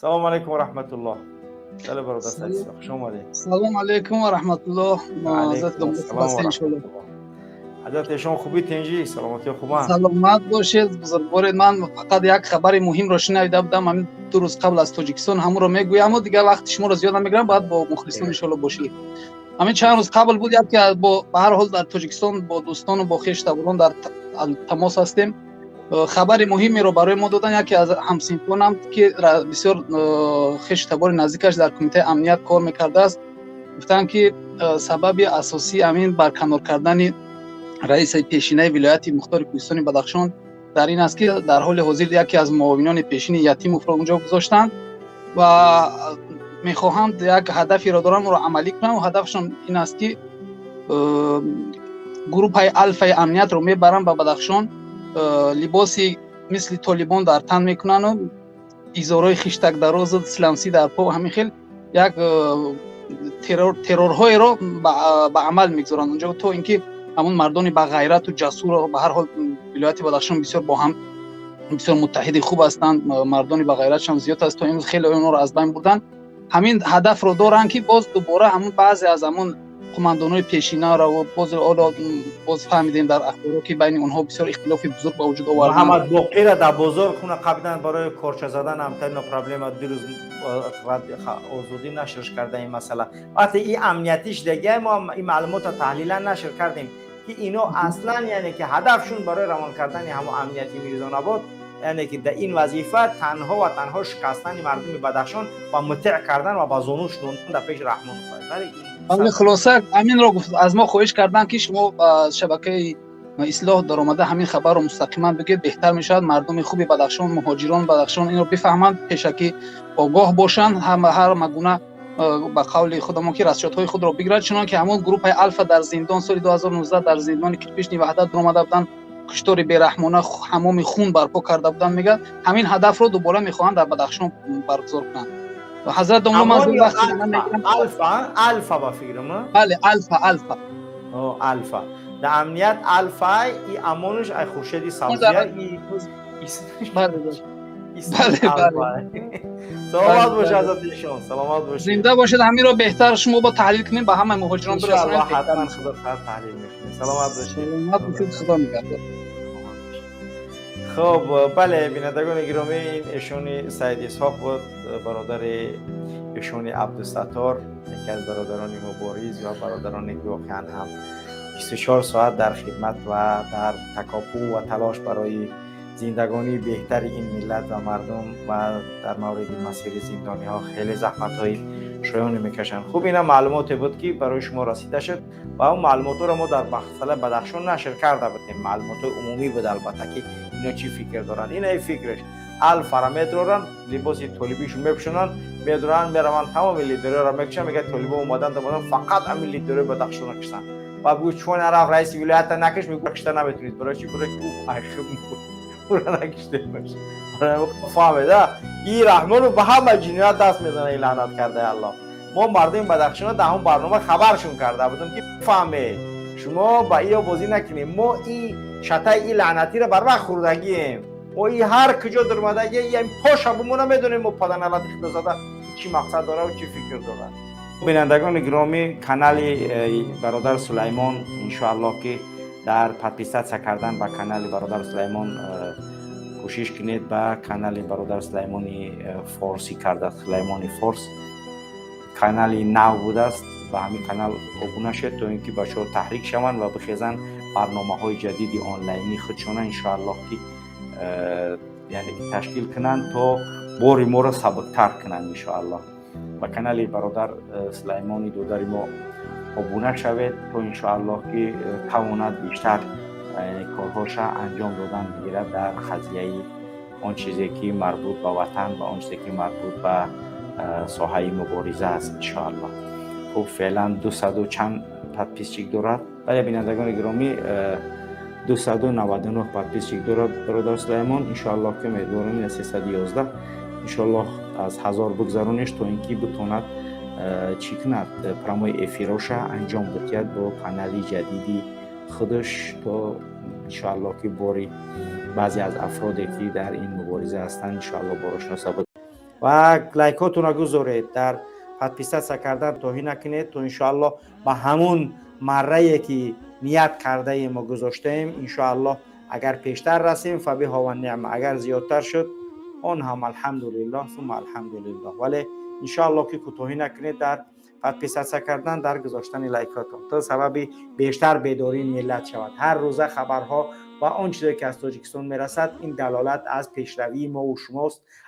Салом алейкум ва раҳматуллоҳ. Бале, бародар Саид Исҳоқ, хуш омадед. Салом алейкум ва раҳматуллоҳ. Ҳазрат эшон, хубӣ, тинҷӣ, саломатӣ хубанд? Саломат бошед, бузургворед. Ман фақат як хабари муҳимро шунида будам ҳамин 2 рӯз қабл аз Тоҷикистон, ҳамонро мегӯям, дигар вақти шуморо зиёд намегирам, баъд бо мухлисон иншоалло бошед. Ҳамин чанд рӯз қабл буд, яке бо ба ҳар ҳол дар Тоҷикистон бо дӯстону бо хештаборон дар тамос ҳастем, хабари муҳимеро барои мо доданд. Яке аз ҳамсинфонам, ки бисёр хешу табори наздикаш дар Кумитаи амният кор мекардааст, гуфтанд, ки сабаби асосии ҳамин барканор кардани раиси пешинаи вилояти мухтори кӯҳистони Бадахшон дар ин аст, ки дар ҳоли ҳозир яке аз муовинони пешини Ятимовро унҷо гузоштанд ва мехоҳанд, як ҳадаферо доранд, ӯро амалӣ кунанд. Ҳадафшон ин аст, ки группаи Алфаи амниятро мебаранд ба Бадахшон, либоси мисли толибон дар тан мекунану изорои хиштакдарозу сламси дар по, ҳамин хел як террорҳоеро ба амал мегузоранд унҷо, то ин ки ҳамон мардони бағайрату ҷасурро, ба ҳар ҳол вилояти Бадахшон бисёр бо ҳам бисёр муттаҳиди хуб ҳастанд, мардони бағайратшон зиёд аст, то имрӯз хеле онҳоро аз байн бурданд. Ҳамин ҳадафро доранд, ки боз дубора ҳамон баъзе аз ҳамон қумандонҳои пешинаро боз ҳоло боз фаҳмидем дар ахборо, ки байни онҳо бисёр ихтилофи бузург ба вуҷуд оварданд. Муҳаммад Боқира дар бозор хуна қабидан барои корча задан, ҳамтарина проблема дирӯз Озодӣ нашрш карда ин масъала. Вақте и амниятиш дега, мо ин маълумотро таҳлилан нашр кардем, ки ино аслан, яъне ки ҳадафшун барои равон кардани ҳамон амнияти Мирзонабод, яъне ки дар ин вазифа танҳо ва танҳо шикастани мардуми Бадахшон ва мутеъ кардан ва ба зону шунондан дар пеши Раҳмонов. Бале, хулоса, ҳаминро аз мо хоҳиш карданд, ки шумо ба шабакаи Ислоҳ даромада ҳамин хабарро мустақиман бигӯед, беҳтар мешавад, мардуми хуби Бадахшон, муҳоҷирон Бадахшон инро бифаҳманд, пешакӣ огоҳ бошанд, ҳар гуна, ба қавли худамон, ки расчётҳои худро бигирад. Чунон ки ҳамон группаи Алфа дар зиндон соли 2019 дар зиндони Кирпичный Ваҳдат даромада буданд, куштори бераҳмона, ҳамоми хун барпо карда буданд, мегӯяд, ҳамин ҳадафро дубора мехоҳанд дар Бадахшон баргузор кунанд. Ҳазрат домло, ман Алфа, Алфа ба фикрам. Бале, Алфа, Алфа. Алфа дар амният, Алфа и амонуш ай Хуршеди Сабзия. Бале. Саломат бошед, ҳазрат эшон, саломат бошед. Зинда бошед. Ҳаминро беҳтар шумо бо таҳлил кунем, ба ҳамаи муҳоҷирон бирасонем. Ҳатман, худо таҳлил мекунем. Саломат бошед. Саломат бошед, Худо нигаҳдор. Хуб, бале, бинандагони гиромӣ, ин эшони Саид Исҳоқ буд, бародари эшони Абдусаттор, яке аз бародарони мубориз ва бародароне ки воқеан ҳам 24 соат дар хидмат ва дар такопӯ ва талош барои зиндагонии беҳтари ин миллат ва мардум ва дар мавриди масири зиндониҳо хеле заҳматҳои шоёне мекашанд. Хуб, ина маълумоте буд, ки барои шумо расида шуд ва он маълумотҳоро мо дар масъалаи Бадахшон нашр карда будем. Маълумотҳои умумӣ буд, албатта, ки ино чӣ фикр доранд. Ина фикраш: Алфара медоранд, либоси толибишо мепӯшонанд, медоранд, мераванд, тамоми лидерҳоро мекушанд. Мегӯяд, толибо омаданд, омаданд, фақат ҳамин лидерҳои Бадахшонро куштанд. Ва бигӯ, чун рафт раиси вилоята накиш, мегӯ, кушта наметунед. Барои чӣ? Барои ки ӯ айхиб, ӯро накиштемаш. Фаҳмеда, и Раҳмонов ба ҳама ҷиноят даст мезана, и лаънат кардаи Аллоҳ. Мо мардуми Бадахшона дар ҳамон барнома хабаршон карда будем, ки фаҳмед, шумо ба иё бозӣ накунем. Мо и шатаи и лаънатиро барвақт хӯрдагием. Мо и ҳар куҷо даромадаги, поша бо мо намедонем, мо паданалати худозада чӣ мақсад дора ва чӣ фикр дорад. Бинандагони гиромӣ, канали бародар Сулаймон, иншоаллоҳ, ки дар подписаться кардан ба канали бародар Сулаймон кӯшиш кунед. Ба канали бародар Сулаймони форсӣ карда, Сулаймони Форс, канали нав будааст. Ба ҳамин канал обуна шед, то ин ки бачаҳо таҳрик шаванд ва бихезанд, барномаҳои ҷадиди онлайнӣ худшона, иншоаллоҳ, ки яъне ки ташкил кунанд, то бори моро сабуктар кунанд. Иншоаллоҳ, ба канали бародар Сулаймони додари мо обуна шавед, то, иншоаллоҳ, ки тавонад бештар корҳоша анҷом додан бигирад дар қазияи он чизе ки марбут ба ватан ва он чизе ки марбут ба соҳаи мубориза аст, иншоаллоҳ. Хуб, феълан дусаду чанд подписчик дорад. Бале, бинандагони гиромӣ, 299 подписчик дорад бародар Сулаймон. Иншоаллоҳ, ки умедворем, 311, иншоаллоҳ, аз 1000 бигзаронеш, то ин ки битонад чӣ кунад, прямой эфироша анҷом бидиҳад бо канали ҷадиди худаш, то, иншоаллоҳ, ки бори баъзе аз афроде ки дар ин мубориза ҳастанд, иншоаллоҳ, борошно сабук. Ва лайкотонро гузоред, дар подписаться кардан кӯтоҳӣ накунед, то иншоаллоҳ ба ҳамун маррае, ки ният кардаем мо, гузоштаем, иншоаллоҳ, агар пештар расем, فبها ونعم, агар зиёдтар шуд, он ҳам алҳамдулиллоҳ сума алҳамдулиллоҳ. Вале иншоаллоҳ, ки кӯтоҳӣ накунед дар подписаться кардан, дар гузоштани лайкотон, то сабаби бештар бедории миллат шавад. Ҳар рӯза хабарҳо ва он чизе, ки аз Тоҷикистон мерасад, ин далолат аз пешравии мову шумост.